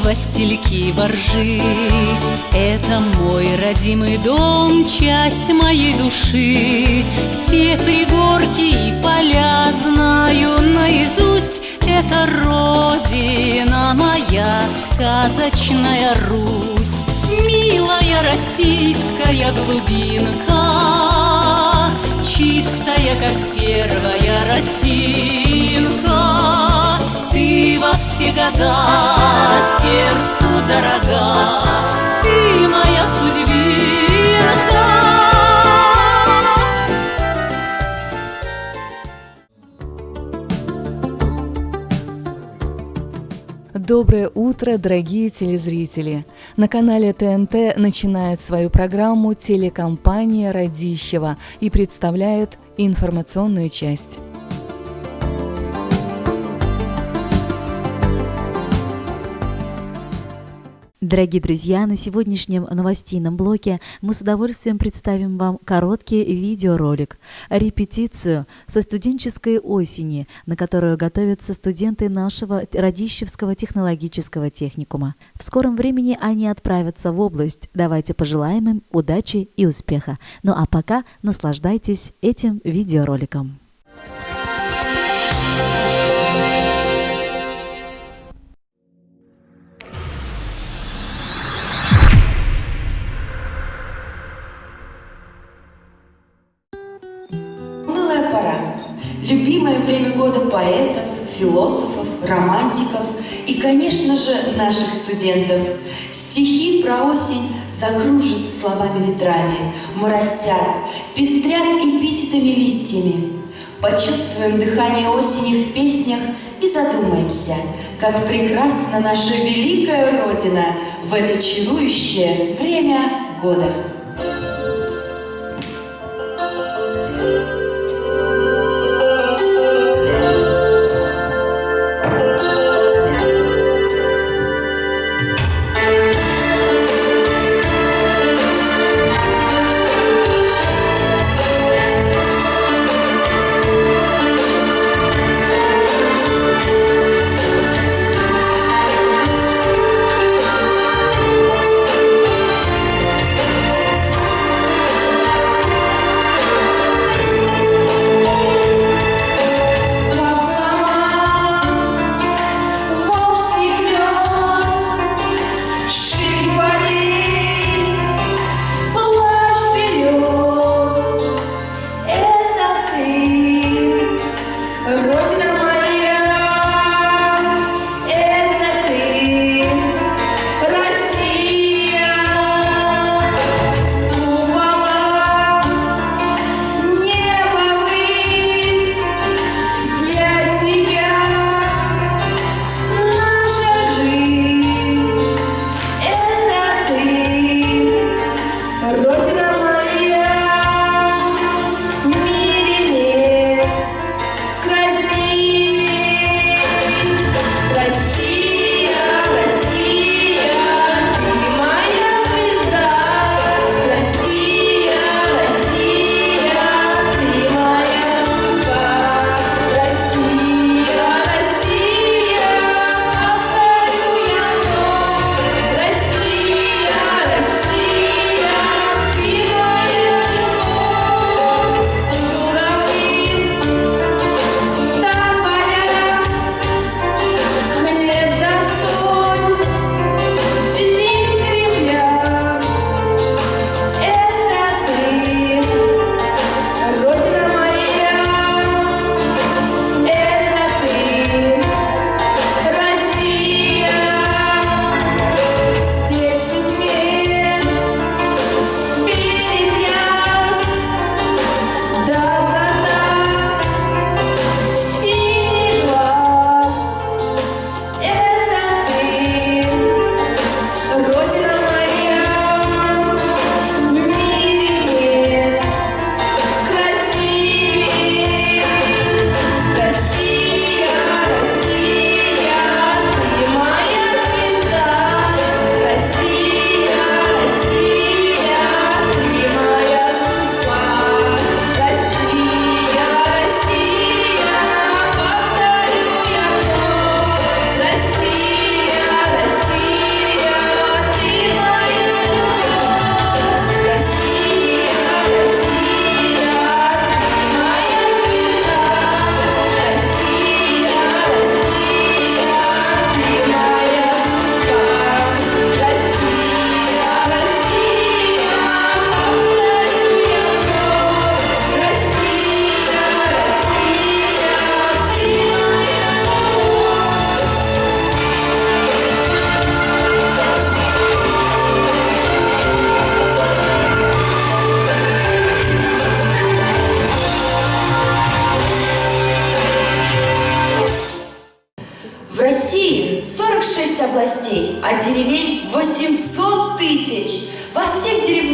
Васильки воржи. Это мой родимый дом, часть моей души. Все пригорки и поля знаю наизусть. Это родина моя, сказочная Русь. Милая российская глубинка, чистая, как первая росинка. Ты во все года сердцу дорога, ты моя судьбинка. Доброе утро, дорогие телезрители! На канале ТНТ начинает свою программу телекомпания «Радищева» и представляет информационную часть. Дорогие друзья, на сегодняшнем новостейном блоке мы с удовольствием представим вам короткий видеоролик, репетицию со студенческой осени, на которую готовятся студенты нашего Радищевского технологического техникума. В скором времени они отправятся в область. Давайте пожелаем им удачи и успеха. Ну а пока наслаждайтесь этим видеороликом. Унылая пора. Любимое время года поэтов, философов, романтиков и, конечно же, наших студентов. Стихи про осень закружат словами ветрами, моросят, пестрят эпитетами листьями. Почувствуем дыхание осени в песнях и задумаемся, как прекрасна наша великая Родина в это чарующее время года.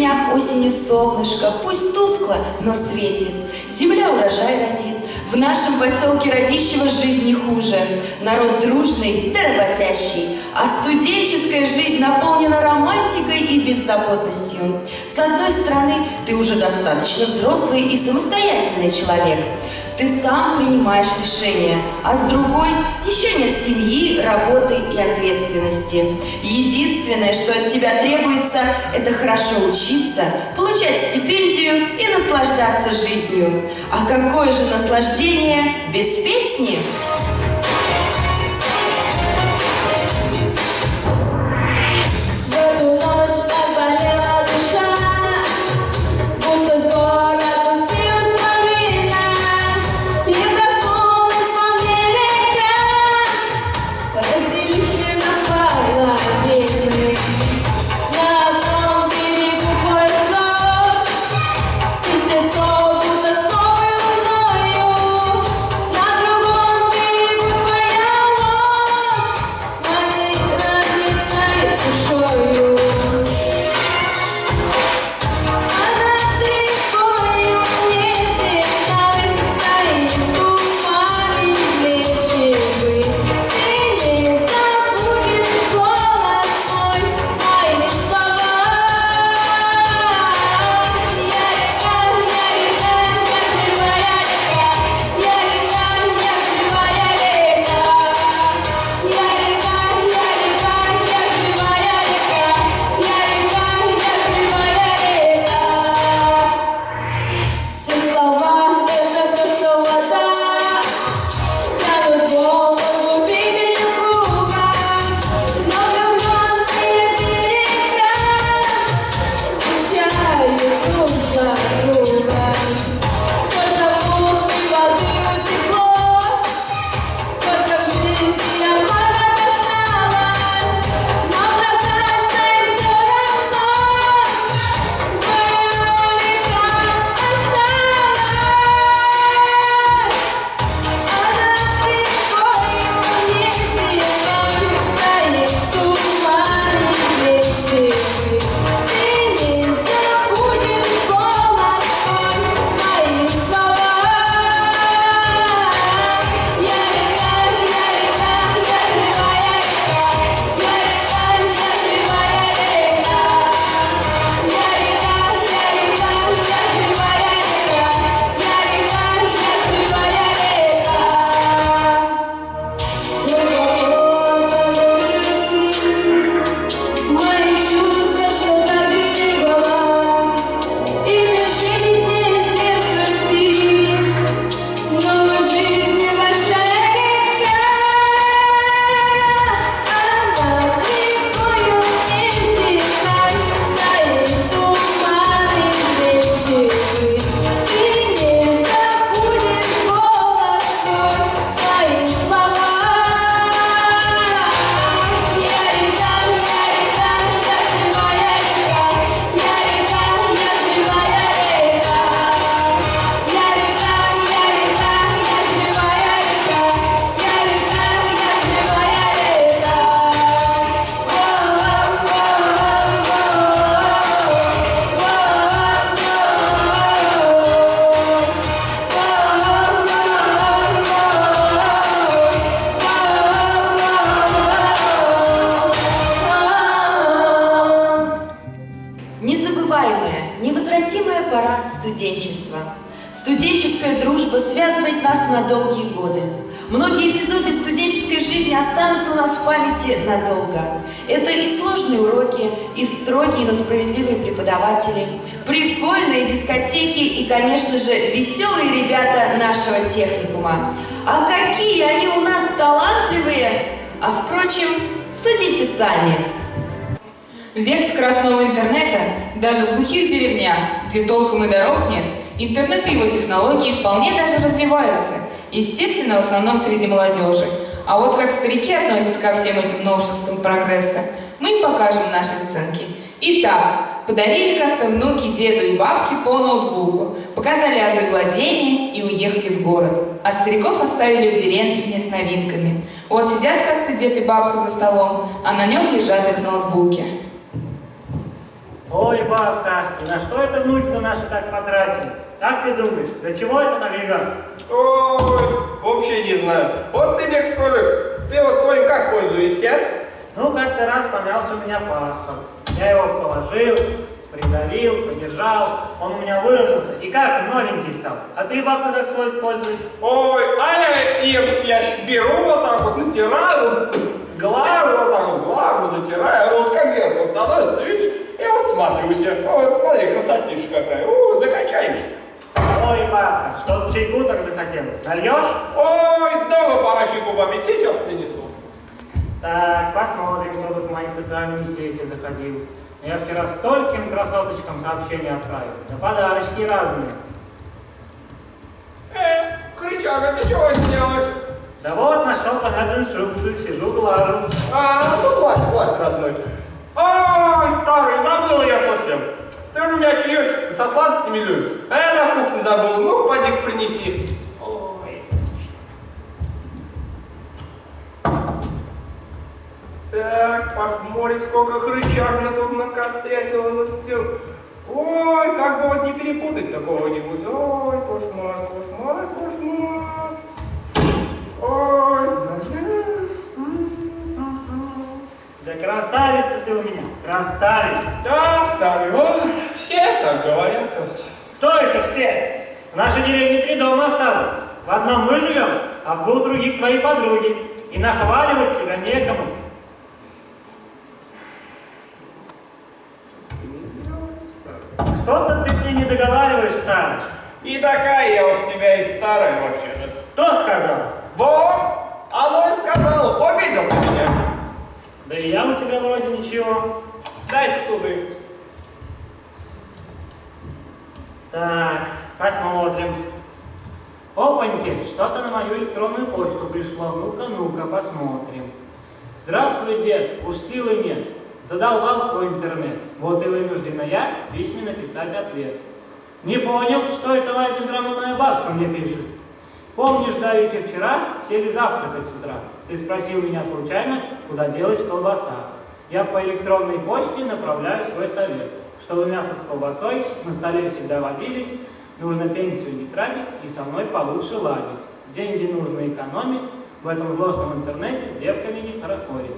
деревнях осенью солнышко, пусть тускло, но светит. Земля урожай родит. В нашем поселке Радищево жизнь не хуже. Народ дружный да работящий. А студенческая жизнь наполнена романтикой и беззаботностью. С одной стороны, ты уже достаточно взрослый и самостоятельный человек. Ты сам принимаешь решения, а с другой еще нет семьи, работы и ответственности. Единственное, что от тебя требуется, это хорошо учиться, получать стипендию и наслаждаться жизнью. А какое же наслаждение без песни? В эту ночь заболела душа, будто с гор опустилась лавина, и проснулась во мне река, разделив меня на половины. На одном берегу твой ложь, и светло, будто с новой луною, на другом берегу твоя ложь, с моей раненой душою. А над рекою неземной стоит туман изменчивый. Ты не забудешь голос мой, мои слова. Я река, я река, я живая река. Я река, я живая река. Я река, я река, я живая река. Я река, я живая река. Все слова — это просто вода, тянут голову глубины круга, но влюбленные берега встречают друг за другом. Сколько мутной воды утекло, сколько в жизни обмана досталось, но прозрачной все равно твоя река осталась. А над рекою неземной стоит туман изменчивый. Ты не забудешь голос мой, мои слова. Я река, я река, я живая река. Я река, я живая река. Я река, я река, я живая река. Я река, я живая река. Мои чувства что-то двигало и бежит неизвестности. Новой жизни большая река, а над рекою неземной стоит туман изменчивый. Ты не забудешь голос мой, мои слова. Я река, я река, я живая река. Я река, я живая река. Я река, я река, я живая река. Я река, я живая река. Незабываемая, невозвратимая пора студенчества. Студенческая дружба связывает нас на долгие годы. Многие эпизоды студенческой жизни останутся у нас в памяти надолго. Это и сложные уроки, и строгие, но справедливые преподаватели, прикольные дискотеки и, конечно же, веселые ребята нашего техникума. А какие они у нас талантливые! А впрочем, судите сами. Век скоростного интернета даже в глухих деревнях, где толком и дорог нет, интернет и его технологии вполне даже развиваются. Естественно, в основном среди молодежи. А вот как старики относятся ко всем этим новшествам прогресса, мы им покажем в нашей сценке. Итак, подарили как-то внуки деду и бабке по ноутбуку, показали азы владения и уехали в город. А стариков оставили в деревне с новинками. Вот сидят как-то дед и бабка за столом, а на нем лежат их ноутбуки. Ой, бабка, и на что это внуки-то наши так потратили? Как ты думаешь, для чего этот агрегат? Ой, вообще не знаю. Вот ты мне скажи, ты вот своим как пользуешься? Ну, как-то раз помялся у меня паспорт. Я его положил, придавил, подержал, он у меня выровнялся и как новенький стал. А ты, бабка, как свой используешь? Ой, а я беру вот так вот, натираю, глажу вот так вот, глажу, натираю, вот как зеркало становится, видишь? Я вот смотрюсь, вот смотри, красотища какая, о, закачаешься. Ой, бабка, что-то чайку так захотелось, нальешь? Ой, долго пора чайку попить, сейчас принесу. Так, посмотрим, кто тут в мои социальные сети заходил. Я вчера стольким красоточкам сообщения отправил, да подарочки разные. Кричага, ты чего делаешь? Да вот, нашел понятную инструкцию, сижу, глажу. А, ну гладь, гладь, родной. Ой, старый, забыл я совсем. Ты же у меня чаечек со сладостями любишь. А я на кухне забыл, ну поди-ка принеси. Ой. Так, посмотрим, сколько хрыча мне тут накострячило на все. Ой, как бы вот не перепутать такого-нибудь. Ой, кошмар, кошмар, кошмар. Ой, да красавица ты у меня, красавица. Да, старый, ой, все так говорят. Кто это все? В нашей деревне 3 дома осталось. В одном мы живем, а в 2 других твои подруги. И нахваливать тебя некому. Что-то ты мне не договариваешь, старый. И такая я уж тебя и старая вообще-то. Кто сказал? Вот, оно и сказала, обидел ты меня. Да и я у тебя вроде ничего. Дайте суды. Так, посмотрим. Опаньки, что-то на мою электронную почту пришло. Ну-ка, ну-ка, посмотрим. Здравствуй, дед, уж силы нет. Задолбал твой интернет. Вот и вынуждена я письменно писать ответ. Не понял, что это моя безграмотная бабка мне пишет. Помнишь, давеча вчера сели завтракать с утра? Ты спросил меня случайно, куда делась колбаса. Я по электронной почте направляю свой совет. Чтобы мясо с колбасой на столе всегда водились, нужно пенсию не тратить и со мной получше ладить. Деньги нужно экономить, в этом злостном интернете с девками не хорохорить.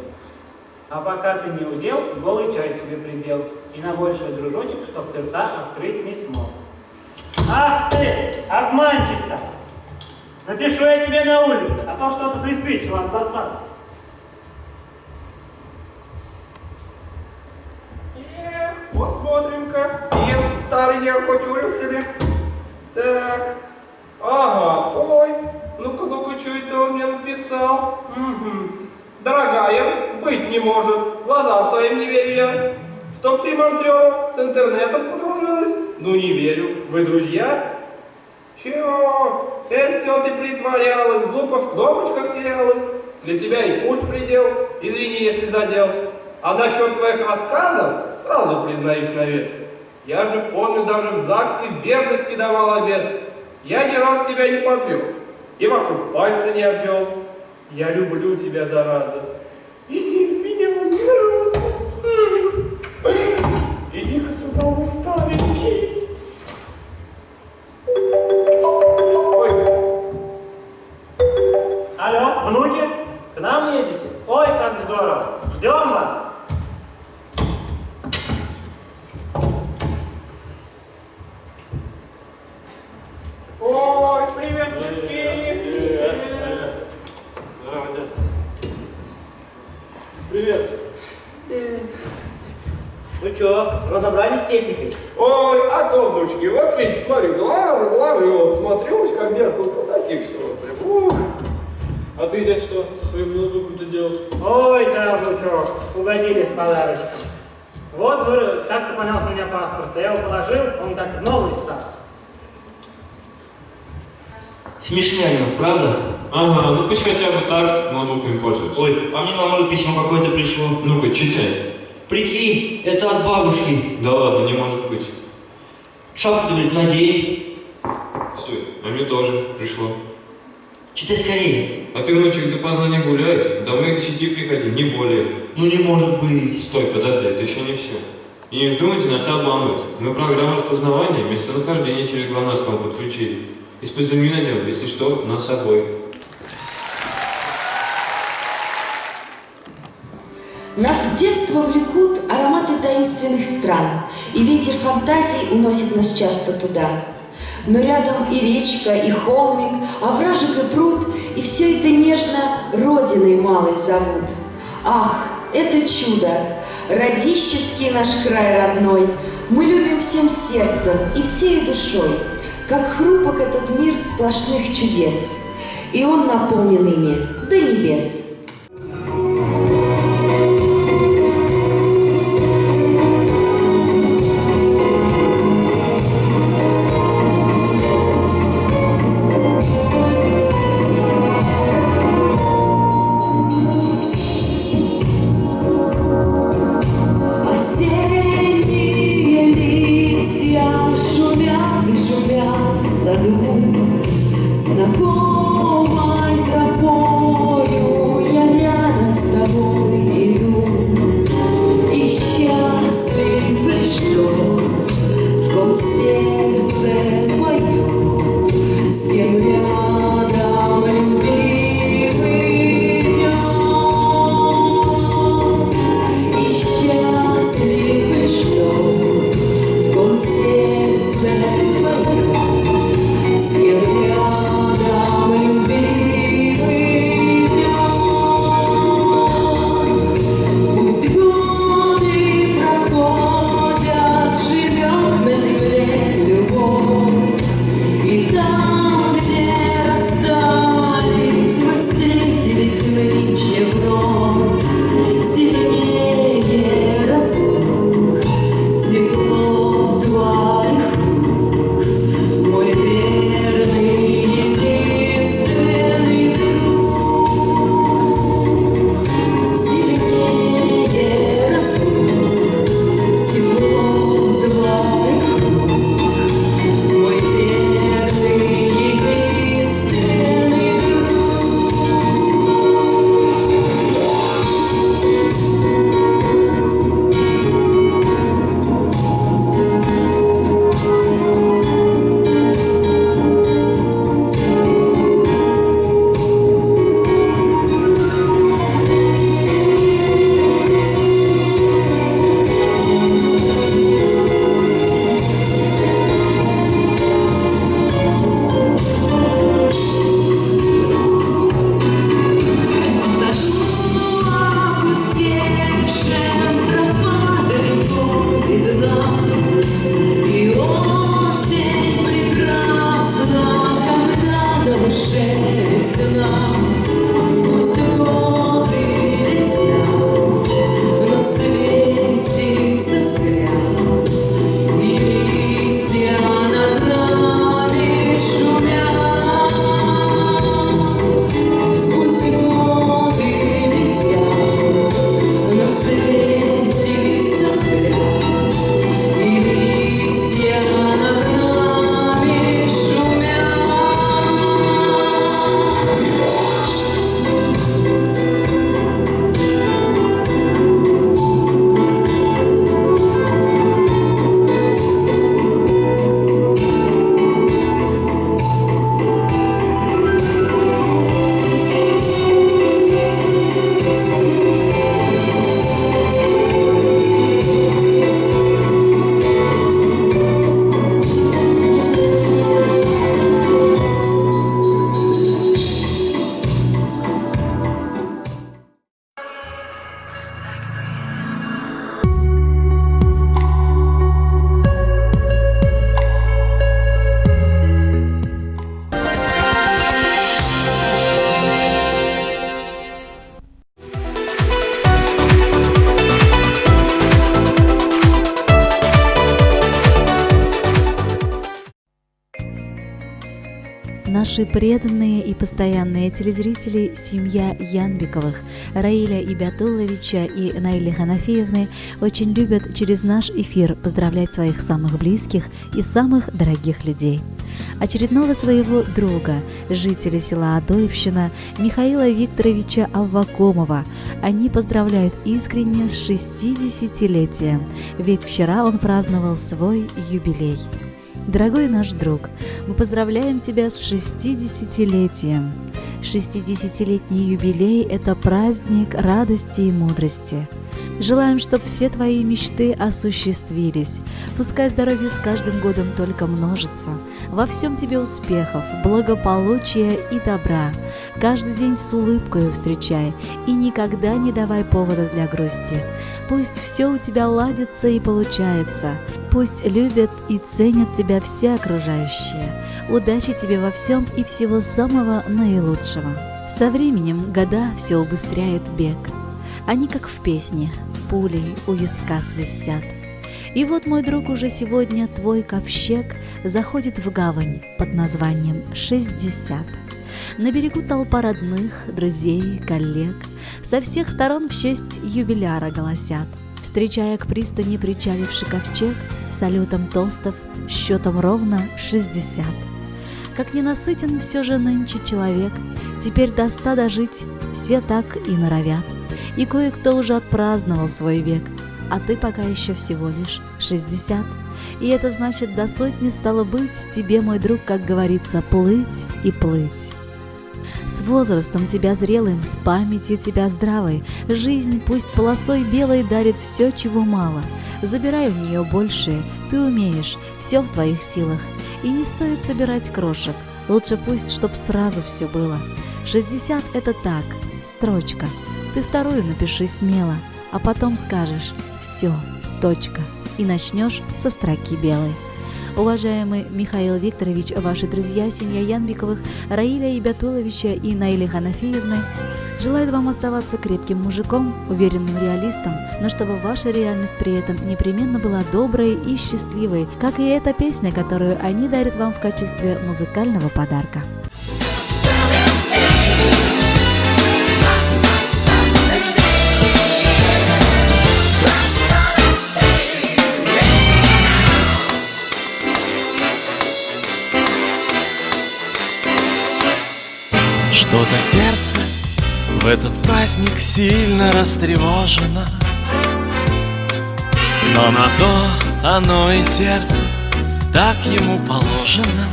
А пока ты не удел, голый чай тебе придел. И на большой дружочек, чтоб ты рта открыть не смог. Ах ты, обманщица! Напишу я тебе на улице, а то что-то приспичило от досады. Посмотрим-ка. Этот старый не окочурился ли? Так. Ага, ой. Ну-ка, ну-ка, что это он мне написал? Угу. Дорогая, быть не может. Глазам своим не верю я. Чтоб ты, Монтрёва, с интернетом подружилась? Ну не верю. Вы друзья? Чего? Это все ты притворялась, глупо в кнопочках терялась. Для тебя и пульт придел, извини, если задел. А насчет твоих рассказов, сразу признаюсь навек. Я же помню, даже в ЗАГСе верности давал обет. Я ни раз тебя не подвел и вокруг пальца не обвел. Я люблю тебя, зараза, и не изменял ни разу. Иди-ка сюда, мой старенький. Ой. Алло, внуки, к нам едете? Ой, как здорово! Ждем вас! Ой, привет, внучки! Здорово, дядя. Привет. Привет. Ну чё, разобрались с техникой? Ой, а то, внучки, вот видишь, смотри, глажу, глажу, и вот смотрюсь, как зеркало красотишься. Вот прям, ух. А ты, дядь, что со своим ноутбуком-то делал? Ой, да, внучок, угодили с подарочком. Вот, так-то понялся у меня паспорт, я его положил, он как новый стал. Смешные они у нас, правда? Ага, ну пусть хотя бы так ноутбуками пользуются. Ой, а мне на мое письмо какое-то пришло. Ну-ка, читай. Прикинь, это от бабушки. Да ладно, не может быть. Шапку, говорит, надень. Стой, а мне тоже пришло. Читай скорее. А ты, внучек, допоздна не гуляй, домой к 10 приходи, не более. Ну не может быть. Стой, подожди, это еще не все. И не вздумайте нас обманывать. Мы программу распознавания местонахождения через ГЛОНАСС к вам подключили. Из-под земли найдем, если что, нас обоих. Нас с детства влекут ароматы таинственных стран, и ветер фантазий уносит нас часто туда. Но рядом и речка, и холмик, овражек и пруд, и все это нежно родиной малой зовут. Ах, это чудо! Радищевский наш край родной! Мы любим всем сердцем и всей душой, как хрупок этот мир сплошных чудес, и он наполнен ими до небес. Осенние листья шумят и шумят в саду. Знакомой тропою я рядом с тобой иду. И счастлив лишь тот, в ком сердце поет, с кем рядом любимый идет. И счастлив лишь тот, в ком сердце поет, с кем рядом любимый идет. Пусть годы проходят, живет на земле любовь. И там, где расстались, мы встретились нынче вновь. Сильнее разлук, тепло твоих рук, мой верный, единственный друг. Сильнее разлук, тепло твоих рук, мой верный, единственный друг. В саду опустевшем тропа далеко видна, и осень прекрасна, когда на душе весна. Пусть годы летят, но светится взгляд, и листья над нами шумят. Пусть годы летят, но светится взгляд, и листья над нами шумят. Наши преданные и постоянные телезрители – семья Янбековых, Раиля Ибятулловича и Наили Ханафиевны очень любят через наш эфир поздравлять своих самых близких и самых дорогих людей. Очередного своего друга, жителя села Одоевщина Михаила Викторовича Аввакумова, они поздравляют искренне с 60-летием, ведь вчера он праздновал свой юбилей. Дорогой наш друг, мы поздравляем тебя с 60-летием. 60-летний юбилей – это праздник радости и мудрости. Желаем, чтобы все твои мечты осуществились. Пускай здоровье с каждым годом только множится. Во всем тебе успехов, благополучия и добра. Каждый день с улыбкой встречай и никогда не давай повода для грусти. Пусть все у тебя ладится и получается. Пусть любят и ценят тебя все окружающие. Удачи тебе во всем и всего самого наилучшего. Со временем года все убыстряют бег. Они как в песне, пулей у виска свистят. И вот, мой друг, уже сегодня твой ковчег заходит в гавань под названием «60». На берегу толпа родных, друзей, коллег. Со всех сторон в честь юбиляра голосят, встречая к пристани причаливший ковчег салютом тостов, счетом ровно 60. Как ненасытен все же нынче человек, теперь до 100 дожить все так и норовят. И кое-кто уже отпраздновал свой век, а ты пока еще всего лишь 60. И это значит, до сотни стало быть, тебе, мой друг, как говорится, плыть и плыть. С возрастом тебя зрелым, с памятью тебя здравой, жизнь пусть полосой белой дарит все, чего мало. Забирай у нее большее, ты умеешь, все в твоих силах. И не стоит собирать крошек, лучше пусть, чтоб сразу все было. 60 – это так, строчка. Ты вторую напиши смело, а потом скажешь «все, точка» и начнешь со строки белой. Уважаемый Михаил Викторович, ваши друзья, семья Янбиковых, Раиля Ибятуловича и Наили Ханафиевны желают вам оставаться крепким мужиком, уверенным реалистом, но чтобы ваша реальность при этом непременно была доброй и счастливой, как и эта песня, которую они дарят вам в качестве музыкального подарка. Что-то сердце в этот праздник сильно растревожено, но на то оно и сердце, так ему положено.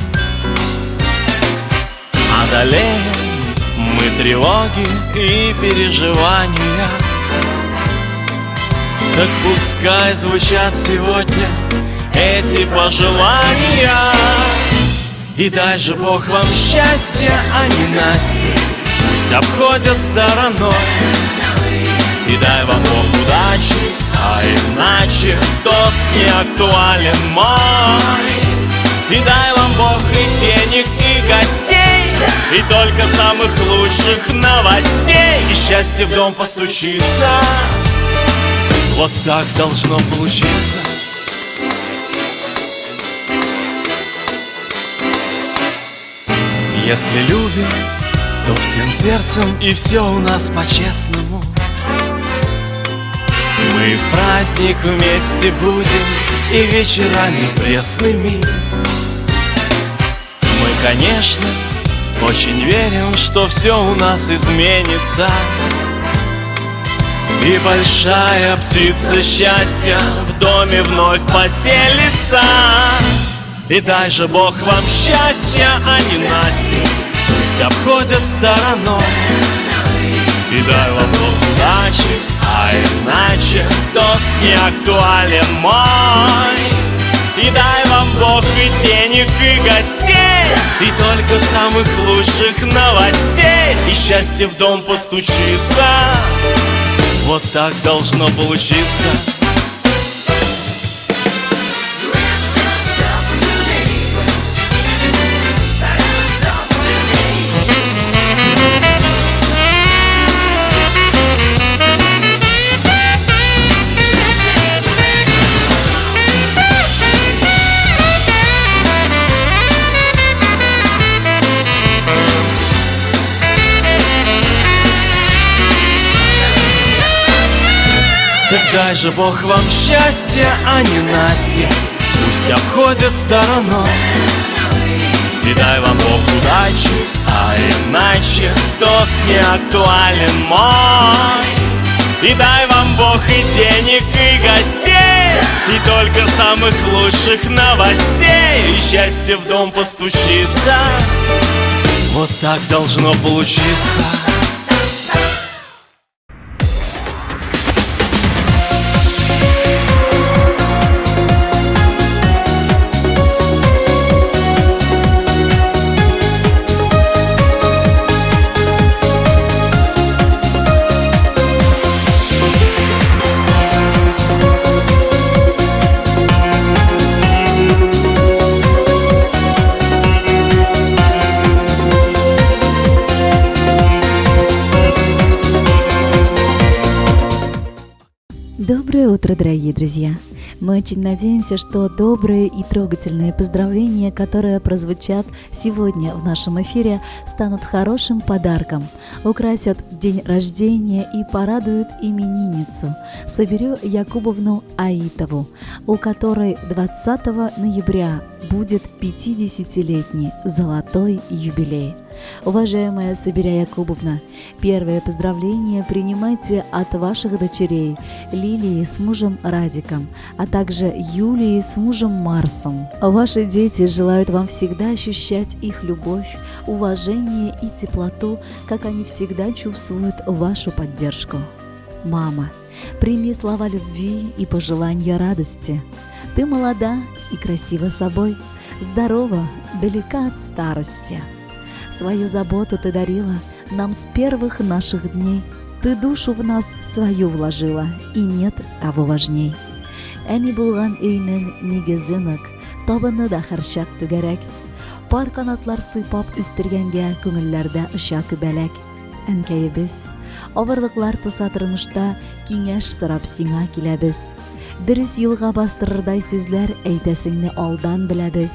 Одолеем мы тревоги и переживания, так пускай звучат сегодня эти пожелания. И дай же Бог вам счастья, а не Насти, пусть обходят стороной. И дай вам Бог удачи, а иначе тост не актуален мой. И дай вам Бог и денег, и гостей, и только самых лучших новостей. И счастье в дом постучится, вот так должно получиться. Если любим, то всем сердцем, и все у нас по-честному. Мы в праздник вместе будем и вечерами пресными. Мы, конечно, очень верим, что все у нас изменится. И большая птица счастья в доме вновь поселится. И дай же Бог вам счастья, а не Насти, пусть обходят стороной. И дай вам Бог удачи, а иначе тост не актуален мой. И дай вам Бог и денег, и гостей, и только самых лучших новостей. И счастье в дом постучится, вот так должно получиться. Дай же Бог вам счастья, а не Насти, пусть обходят стороной. И дай вам Бог удачи, а иначе тост не актуален мой. И дай вам Бог и денег, и гостей, и только самых лучших новостей. И счастье в дом постучится, вот так должно получиться. Доброе утро, дорогие друзья! Мы очень надеемся, что добрые и трогательные поздравления, которые прозвучат сегодня в нашем эфире, станут хорошим подарком, украсят день рождения и порадуют именинницу Сабирю Якубовну Аитову, у которой 20 ноября будет 50-летний золотой юбилей. Уважаемая Сабиря Якубовна, первое поздравление принимайте от ваших дочерей Лилии с мужем Радиком, а также Юлии с мужем Марсом. Ваши дети желают вам всегда ощущать их любовь, уважение и теплоту, как они всегда чувствуют вашу поддержку. Мама, прими слова любви и пожелания радости. Ты молода и красива собой, здорова, далека от старости. Свою заботу ты дарила нам с первых наших дней. Ты душу в нас свою вложила, и нет того важней. Әни булган өйнең нигезе нык, табыны да һәрчак түгәрәк. Пар канатлар сыйпап үстергәнгә күңелләрдә оча күбәләк. Әнкәебез, авырлыклар туса тормышта, киңәш сорап сиңа киләбез. Дөрес юлга бастырырдай сүзләр әйтәсеңне алдан беләбез.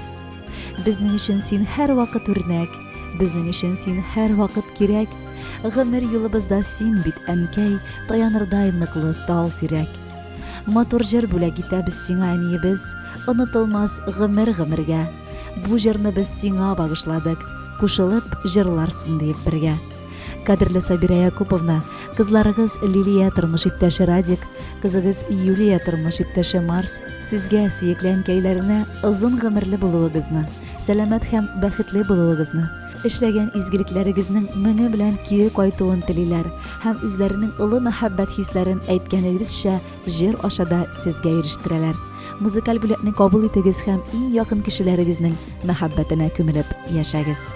Безнең өчен син һәрвакыт үрнәк, безнең өчен син һәрвакыт кирәк. Гомер юлыбызда син бит, әнкәй, таянырдай ныклы тал тирәк. Матур җыр бүләк итәбез сиңа, әниебез, онытылмас гомер-гомергә. Бу җырны без сиңа багышладык, кушылып җырларсың диеп бергә. Кадерле Сабирә Якуповна, кызларыгыз Лилия тормыш иптәше Радик, кызыгыз Юлия тормыш иптәше Марс сезгә, сөекле әнкәйләренә озын гомерле булуыгызны, сәламәт һәм бәхетле булуыгызны, эшләгән изгелекләрегезнең меңе белән кире кайтуын телиләр һәм үзләренең олы мәхәббәт хисләрен әйткәнегезчә җыр аша да сезгә ирештерәләр. Музыкаль бүләкне кабул итегез һәм иң якын кешеләрегезнең мәхәббәтенә күмелеп яшәгез.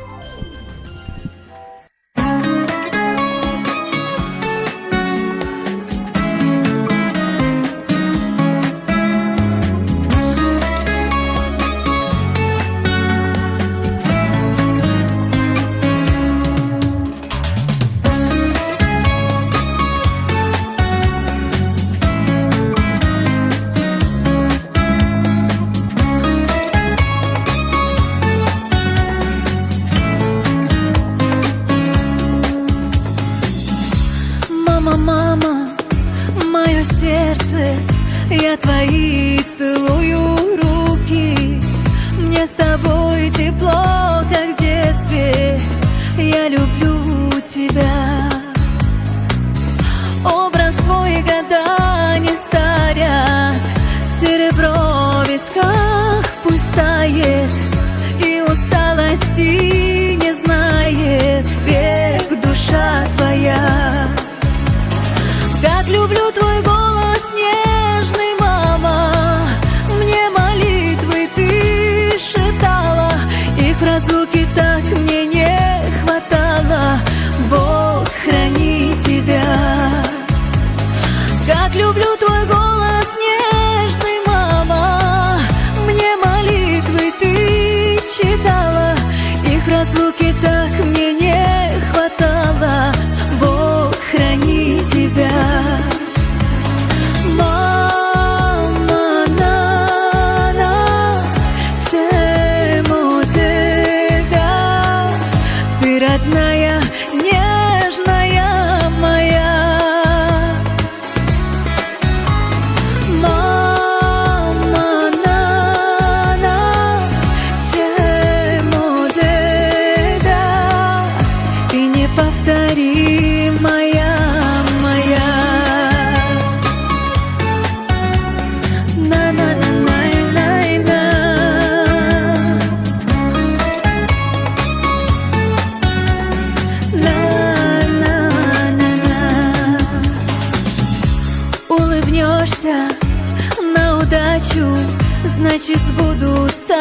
Значит, сбудутся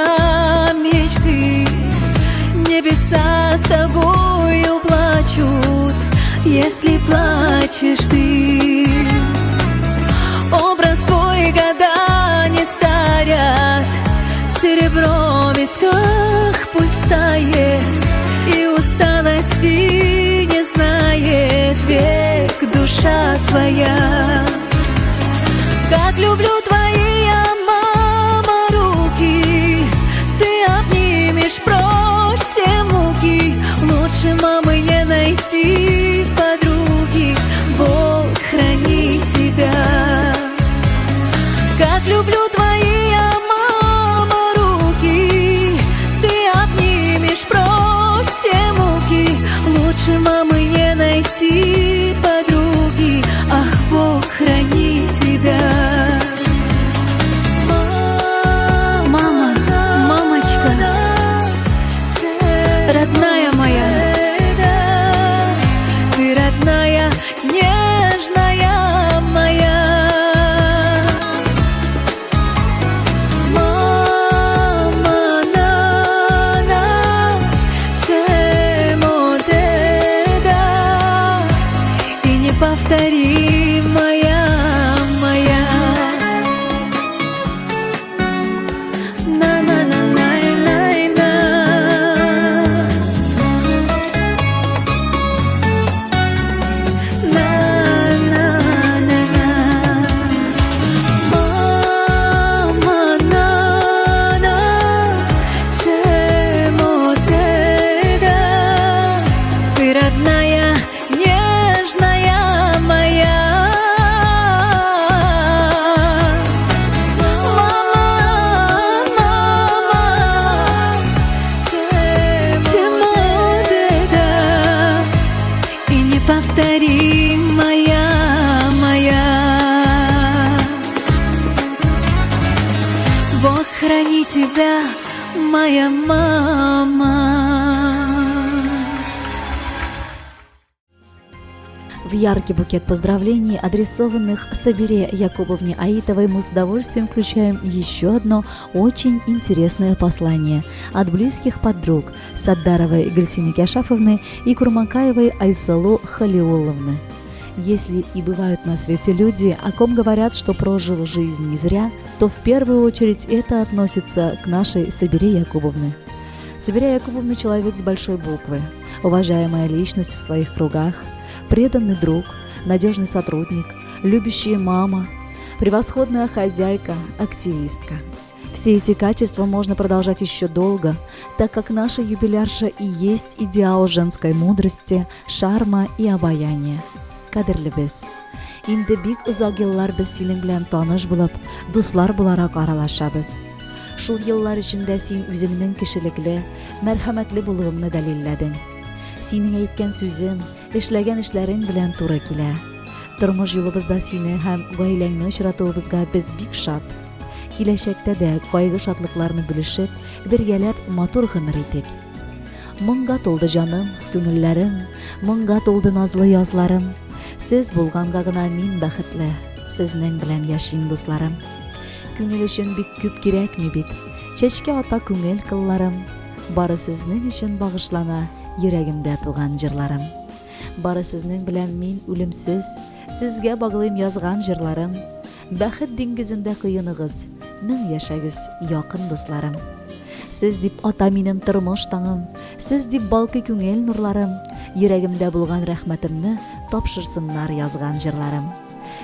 мечты. Небеса с тобою плачут, если плачешь ты. Образ твой года не старят, серебро в висках пусть тает, и усталости не знает век душа твоя. Как люблю твои я, мама, руки, ты обнимешь прочь все муки. Лучше мамы не найти подруги, Бог храни тебя. Как люблю твои я, мама, руки, ты обнимешь прочь все муки. Лучше мамы не найти подруги, ах, Бог храни тебя. Мама, мамочка, родная моя, ты родная, нежная моя. Мама, на, чему ты да, и неповторимая моя. На-на-на-на-на-на. На-на-на-на. Мама, на-на, чему ты да, ты родная, нежная моя. Мама, мама, чему ты да, и неповторимая моя. Бог храни тебя, моя мама. В яркий букет поздравлений, адресованных Сабире Якубовне Аитовой, мы с удовольствием включаем еще одно очень интересное послание от близких подруг Саддаровой Гульсины Кяшафовны и Курмакаевой Айсалу Халиулловны. Если и бывают на свете люди, о ком говорят, что прожил жизнь не зря, то в первую очередь это относится к нашей Сабире Якубовне. Сабира Якубовна – человек с большой буквы, уважаемая личность в своих кругах, преданный друг, надежный сотрудник, любящая мама, превосходная хозяйка, активистка. Все эти качества можно продолжать еще долго, так как наша юбилярша и есть идеал женской мудрости, шарма и обаяния. Кадерлебез. Инде бик озак еллар без синең белән таныш булып, дуслар буларак аралашабыз. Шул еллар эчендә син үзеңнең кешелекле, мәрхәмәтле булуыңны дәлилләдең. Синең әйткән сүзең, эшләгән эшләрең белән туры килә. Тормыш юлыбызда сине һәм гаиләңне очратуыбызга без бик шат. Киләчәктә дә кайгы-шатлыкларны бүлешеп, бергәләп матур гомер итик. Моңга тулды җаным, күңелләрем, моңга тулды назлы язларым. Сез булганга гына мин бәхетле, сезнең белән яшим, дусларым. Күңел өчен бик күп кирәкми бит, чәчкә ата күңел кылларым. Бары сезнең өчен багышлана йөрәгемдә туган җырларым. Бары сезнең белән мин үлемсез, сезгә баглыйм язган җырларым. Бәхет диңгезендә коеныгыз, мең яшәгез, якын дусларым. Сез дип ата минем тормыш таңым, сез дип балкый күңел нурларым. Йөрәгемдә булган рәхмәтемне тапшырсыннар язган җырларым.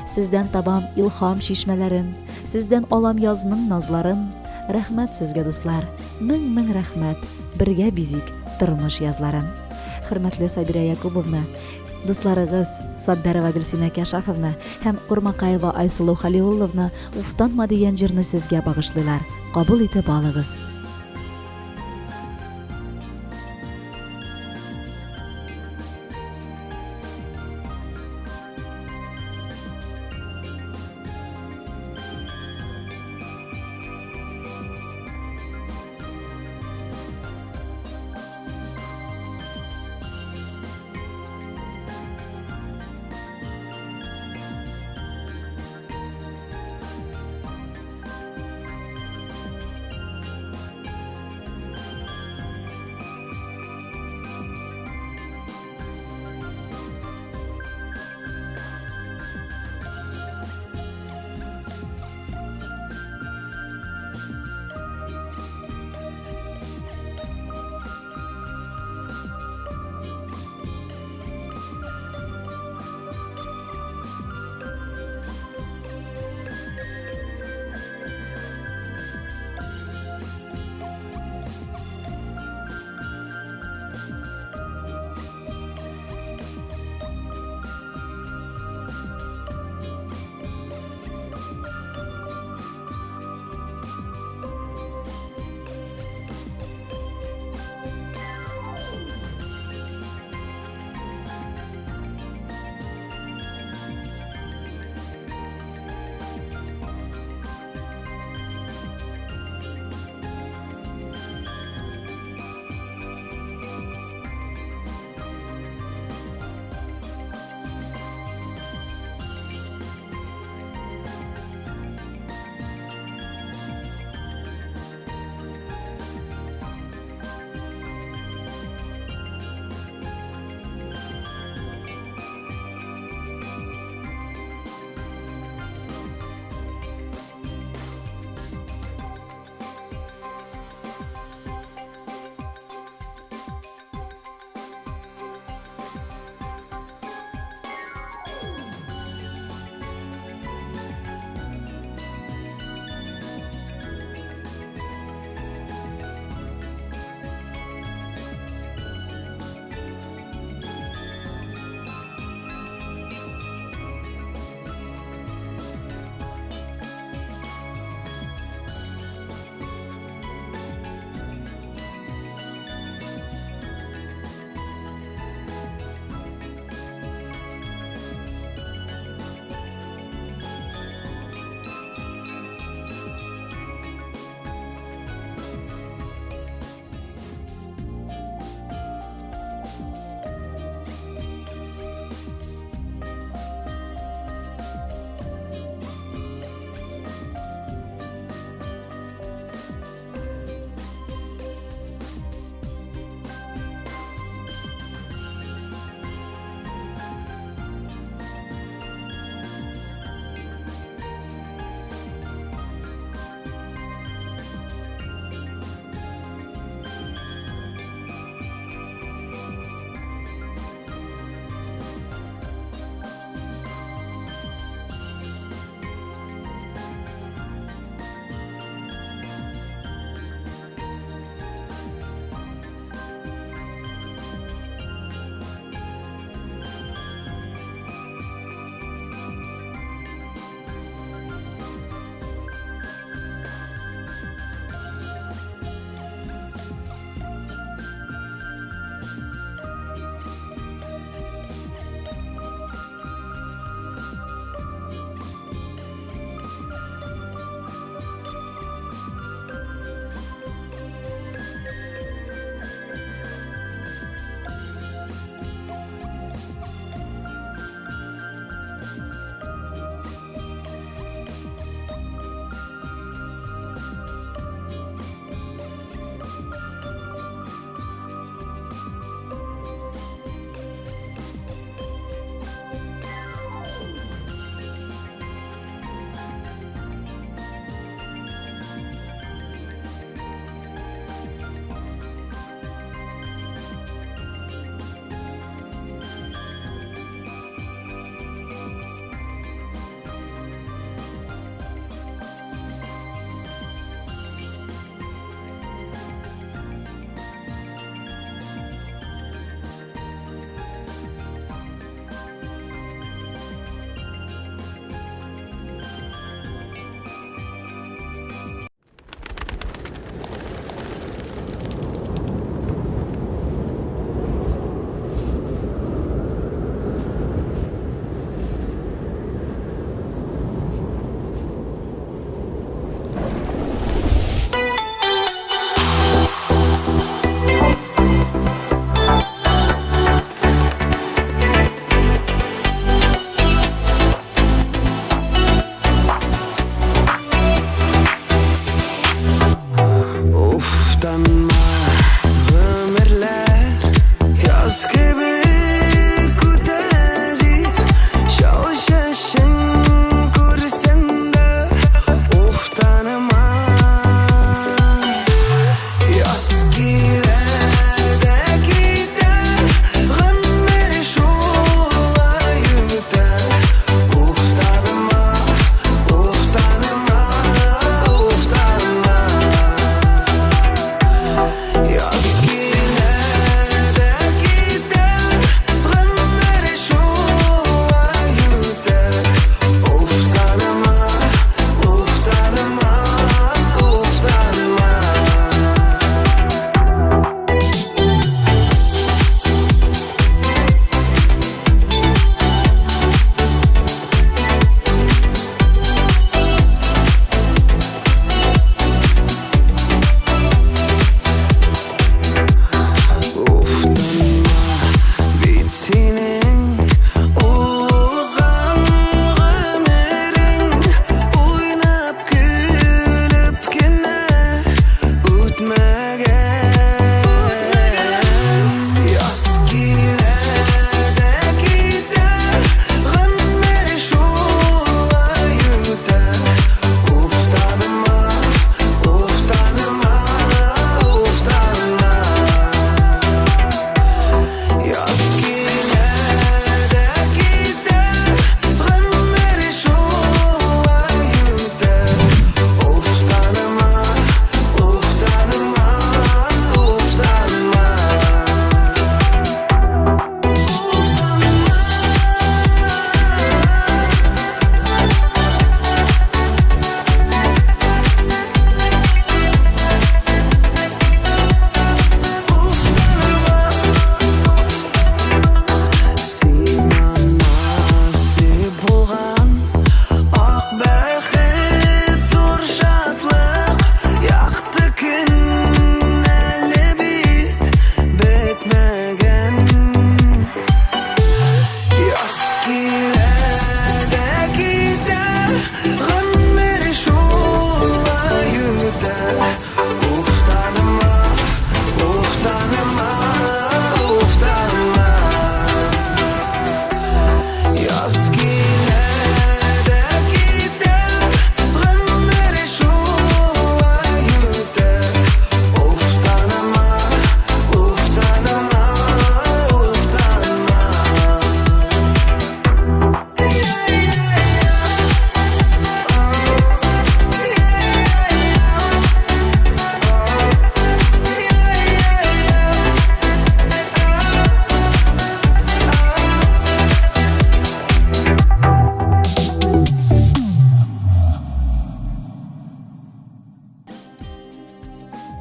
Сездән табам илһам чишмәләрен, сездән алам язның назларын. Рәхмәт сезгә, дуслар, мең-мең рәхмәт. Бергә бизик тормыш язларын. Хөрмәтле Сабира Якубовна, дусларыгыз Саддарова Гөлсинә Кәшафовна һәм Курмакаева Айсылу Халиулловна Уфтанма дигән җырны сезгә багышлыйлар. Кабул итеп алыгыз.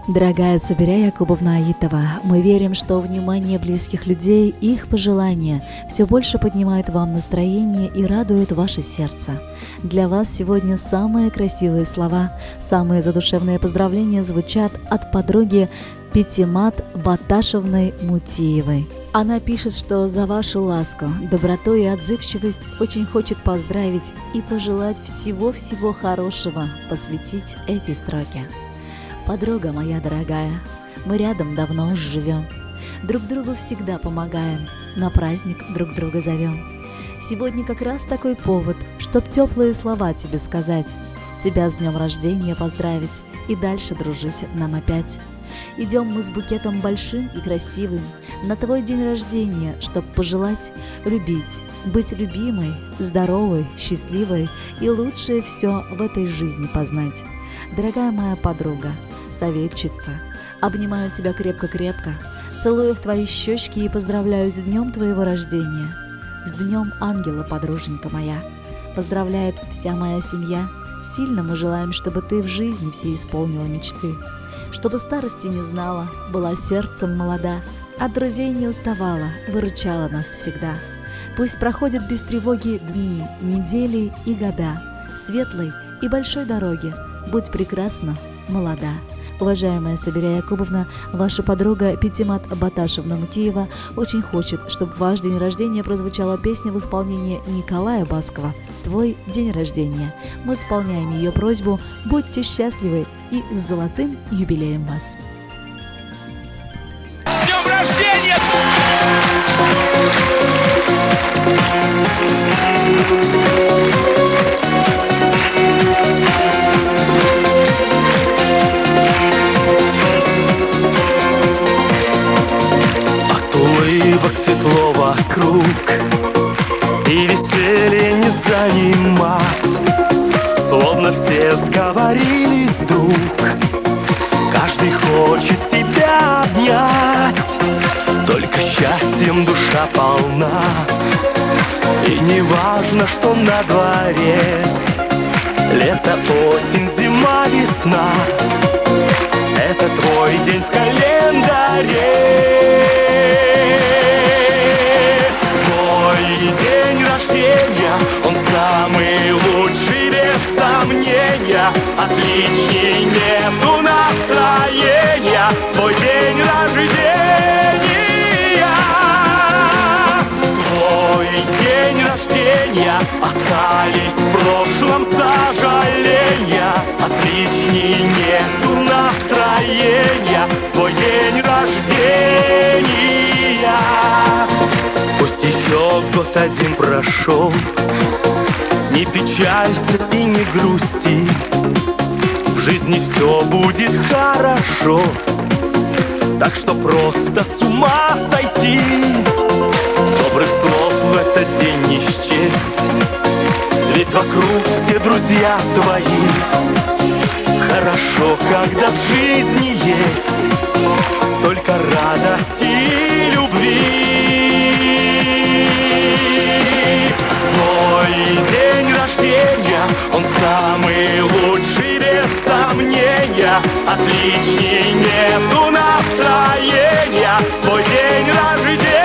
Дорогая Сабиря Якубовна Аитова, мы верим, что внимание близких людей, их пожелания все больше поднимают вам настроение и радуют ваше сердце. Для вас сегодня самые красивые слова, самые задушевные поздравления звучат от подруги Петимат Баташевны Мутиевой. Она пишет, что за вашу ласку, доброту и отзывчивость очень хочет поздравить и пожелать всего-всего хорошего, посвятить эти строки. Подруга моя дорогая, мы рядом давно уж живем, друг другу всегда помогаем, на праздник друг друга зовем. Сегодня как раз такой повод, чтоб теплые слова тебе сказать, тебя с днем рождения поздравить и дальше дружить нам опять. Идем мы с букетом большим и красивым на твой день рождения, чтоб пожелать любить, быть любимой, здоровой, счастливой и лучшее все в этой жизни познать. Дорогая моя подруга, советчица, обнимаю тебя крепко-крепко, целую в твои щечки и поздравляю с днем твоего рождения. С днем ангела, подруженька моя. Поздравляет вся моя семья. Сильно мы желаем, чтобы ты в жизни все исполнила мечты, чтобы старости не знала, была сердцем молода, от друзей не уставала, выручала нас всегда. Пусть проходят без тревоги дни, недели и года, светлой и большой дороги. Будь прекрасна, молода. Уважаемая Сабиря Якубовна, ваша подруга Петимат Баташевна Мутиева очень хочет, чтобы в ваш день рождения прозвучала песня в исполнении Николая Баскова «Твой день рождения». Мы исполняем ее просьбу. Будьте счастливы и с золотым юбилеем вас! С днем рождения! От улыбок светло вокруг, и веселье не занимать. Словно все сговорились вдруг, каждый хочет тебя обнять. Только счастьем душа полна, и не важно, что на дворе. Лето, осень, зима, весна, это твой день в календаре. Твой день рождения, он самый лучший, без сомнения. Отличней нету настроения. Твой день рождения. Твой день рождения, остались в прошлом сожаления. Отличней нету настроения. Твой день рождения. Пусть еще год один прошел, не печалься и не грусти. В жизни все будет хорошо, так что просто с ума сойти. Добрых слов в этот день не счесть, ведь вокруг все друзья твои. Хорошо, когда в жизни есть столько радости и любви. Твой день рождения, он самый лучший, без сомнения. Отличней нету настроения. Твой день рождения.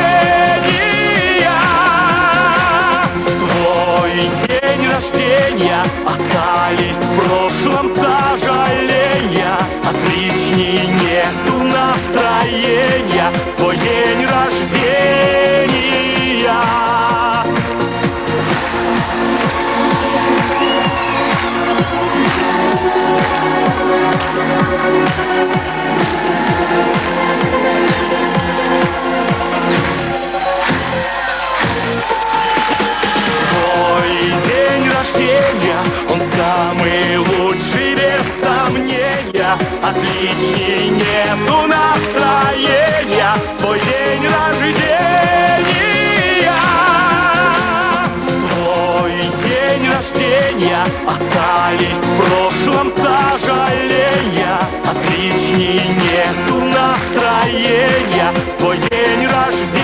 Твой день рождения, остались в прошлом сожаления. Отличней нету настроения. Твой день рождения. Твой день рождения, он самый лучший, без сомнения. Отличней нету настроения. Твой день рождения. Твой день рождения, остались в прошлом сожаления. Отличней нету настроения. Твой день рождения.